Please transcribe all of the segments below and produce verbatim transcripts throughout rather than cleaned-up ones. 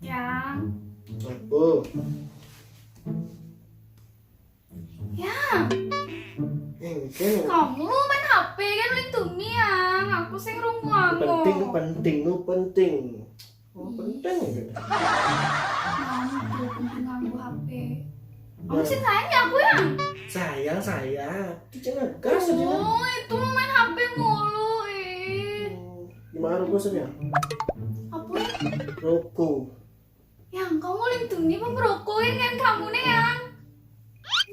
Yang. Apa? Yang. Mungkin Kamu main H P kan, lintuni, Yang. Aku sing rungu aku. Penting, penting, nu penting. Oh, penting. Kamu tuh penting nganggu H P. Kamu sih sayang ya aku, Yang. Sayang, sayang. Itu jangan gas aja. Oh, itu main H P mulu, ih. Gimana rokok sih ya? Apa ya? Rokok. Yang, kamu lintuni apa merokok, Yang? Yang kamu nih, Yang.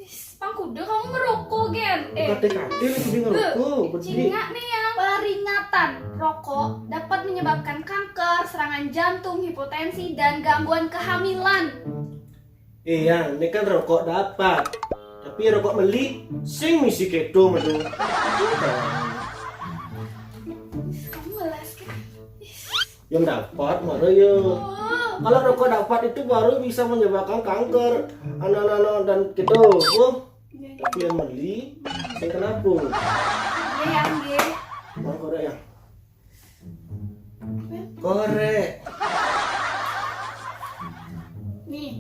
Ih, pang kuda kamu merokok, Gen. Eh, Kate-kate lagi dia ngerokok, berarti. Cingak nih, Yang. Peringatan, rokok dapat menyebabkan kanker, serangan jantung, hipertensi, dan gangguan kehamilan. Iya, ini kan rokok dapat. Tapi rokok meli sing misi keto madu. Kamu ngeles kan? Yang dapat mana ya? Oh, Kalau rokok dapat itu baru bisa menyebabkan kanker, anak-anak dan gitu. Oh, iya, iya. Tapi yang meli, saya kenapa? Iya, Yang, iya. Bang korek ya? Korek. Nih.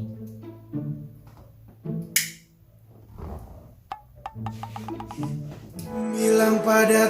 Bilang pada